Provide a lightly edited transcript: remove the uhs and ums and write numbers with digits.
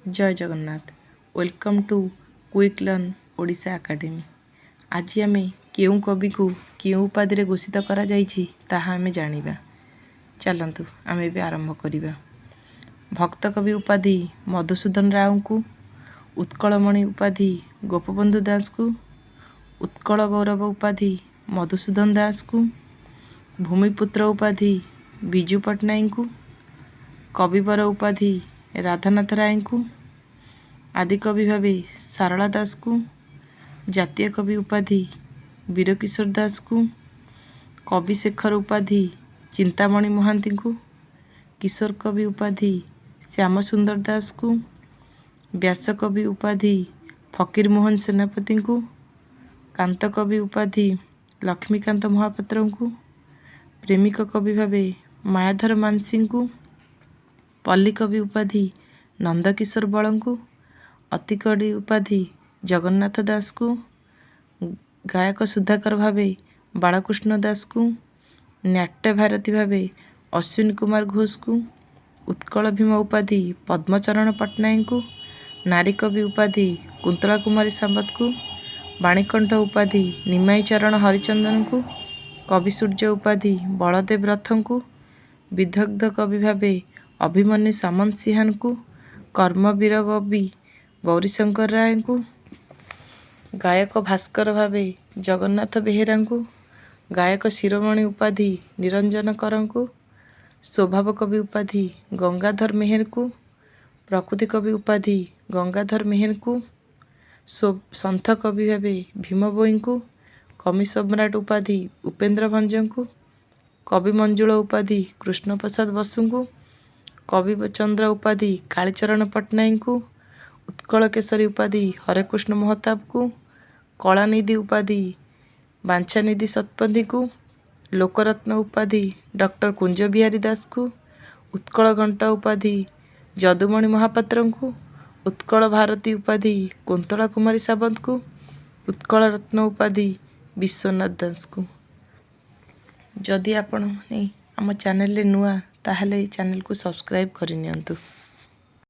Jay Jagannath. Welcome to Quick Learn Odisha Academy. ଆଜି ଆମେ କେଉଁ କବିକୁ କେଉଁ ଉପାଧିରେ ଘୋଷିତ କରାଯାଇଛି, ତାହା ଆମେ ଜାଣିବା। ଚାଲନ୍ତୁ, ଆମେ ଏବେ ଆରମ୍ଭ କରିବା। ଭକ୍ତ କବି ଉପାଧି ମଧୁସୂଦନ ରାଓଙ୍କୁ, ଉତ୍କଳମଣି ଉପାଧି ଗୋପବନ୍ଧୁ ଦାସଙ୍କୁ, ଉତ୍କଳ ଗୌରବ ଉପାଧି ମଧୁସୂଦନ ଦାସଙ୍କୁ, ଭୂମିପୁତ୍ର ଉପାଧି ବିଜୁ ପଟ୍ଟନାୟକଙ୍କୁ, କବିବର ଉପାଧି ରାଧାନାଥ ରାୟଙ୍କୁ, ଆଦିକବି ଭାବେ ସାରଳା ଦାସଙ୍କୁ, ଜାତୀୟ କବି ଉପାଧି ବୀରକିଶୋର ଦାସଙ୍କୁ, କବି ଶେଖର ଉପାଧି ଚିନ୍ତାମଣି ମହାନ୍ତିଙ୍କୁ, କିଶୋର କବି ଉପାଧି ଶ୍ୟାମସୁନ୍ଦର ଦାସଙ୍କୁ, ବ୍ୟାସକବି ଉପାଧି ଫକୀରମୋହନ ସେନାପତିଙ୍କୁ, କାନ୍ତ କବି ଉପାଧି ଲକ୍ଷ୍ମୀକାନ୍ତ ମହାପାତ୍ରଙ୍କୁ, ପ୍ରେମିକ କବି ଭାବେ ମାୟାଧର ମାନସିଂଙ୍କୁ, ପଲ୍ଲୀ କବି ଉପାଧି ନନ୍ଦକିଶୋର ବଳଙ୍କୁ, ଅତିକବି ଉପାଧି ଜଗନ୍ନାଥ ଦାସଙ୍କୁ, ଗାୟକ ସୁଧାକର ଭାବେ ବାଳକୃଷ୍ଣ ଦାସଙ୍କୁ, ନାଟ୍ୟ ଭାରତୀ ଭାବେ ଅଶ୍ୱିନୀ କୁମାର ଘୋଷଙ୍କୁ, ଉତ୍କଳ ଭୀମ ଉପାଧି ପଦ୍ମଚରଣ ପଟ୍ଟନାୟକଙ୍କୁ, ନାରୀ କବି ଉପାଧି କୁନ୍ତଳା କୁମାରୀ ସାବତଙ୍କୁ, ବାଣୀକଣ୍ଠ ଉପାଧି ନିମାଇଁ ଚରଣ ହରିଚନ୍ଦନଙ୍କୁ, କବି ସୂର୍ଯ୍ୟ ଉପାଧି ବଳଦେବ ରଥଙ୍କୁ, ବିଦଗ୍ଧ କବି ଭାବେ ଅଭିମନ୍ୟୁ ସାମନ୍ତସିଂହାରଙ୍କୁ, କର୍ମବୀର କବି ଗୌରୀଶଙ୍କର ରାୟଙ୍କୁ, ଗାୟକ ଭାସ୍କର ଭାବେ ଜଗନ୍ନାଥ ବେହେରାଙ୍କୁ, ଗାୟକ ଶିରୋମଣି ଉପାଧି ନିରଞ୍ଜନ କରଙ୍କୁ, ସ୍ୱଭାବ କବି ଉପାଧି ଗଙ୍ଗାଧର ମେହେରଙ୍କୁ, ପ୍ରକୃତି କବି ଉପାଧି ଗଙ୍ଗାଧର ମେହେରଙ୍କୁ, ସନ୍ଥ କବି ଭାବେ ଭୀମ ଭୋଇଙ୍କୁ, କବି ସମ୍ରାଟ ଉପାଧି ଉପେନ୍ଦ୍ର ଭଞ୍ଜଙ୍କୁ, କବି ମଞ୍ଜୁଳ ଉପାଧି କୃଷ୍ଣପ୍ରସାଦ ବସୁଙ୍କୁ, କବି ଚନ୍ଦ୍ର ଉପାଧି କାଳୀଚରଣ ପଟ୍ଟନାୟକଙ୍କୁ, ଉତ୍କଳ କେଶରୀ ଉପାଧି ହରେକୃଷ୍ଣ ମହତାବଙ୍କୁ, କଳାନିଧି ଉପାଧି ବାଞ୍ଛାନିଧି ଶତପଥୀଙ୍କୁ, ଲୋକରତ୍ନ ଉପାଧି ଡକ୍ଟର କୁଞ୍ଜବିହାରୀ ଦାସଙ୍କୁ, ଉତ୍କଳ ଘଣ୍ଟ ଉପାଧି ଯଦୁମଣି ମହାପାତ୍ରଙ୍କୁ, ଉତ୍କଳ ଭାରତୀ ଉପାଧି କୁନ୍ତଳା କୁମାରୀ ସାବନ୍ତଙ୍କୁ, ଉତ୍କଳ ରତ୍ନ ଉପାଧି ବିଶ୍ୱନାଥ ଦାସଙ୍କୁ। ଯଦି ଆପଣମାନେ ଆମ ଚ୍ୟାନେଲରେ ନୂଆ, ତାହେଲେ ଏଇ ଚ୍ୟାନେଲକୁ ସବସ୍କ୍ରାଇବ୍ କରିନିଅନ୍ତୁ।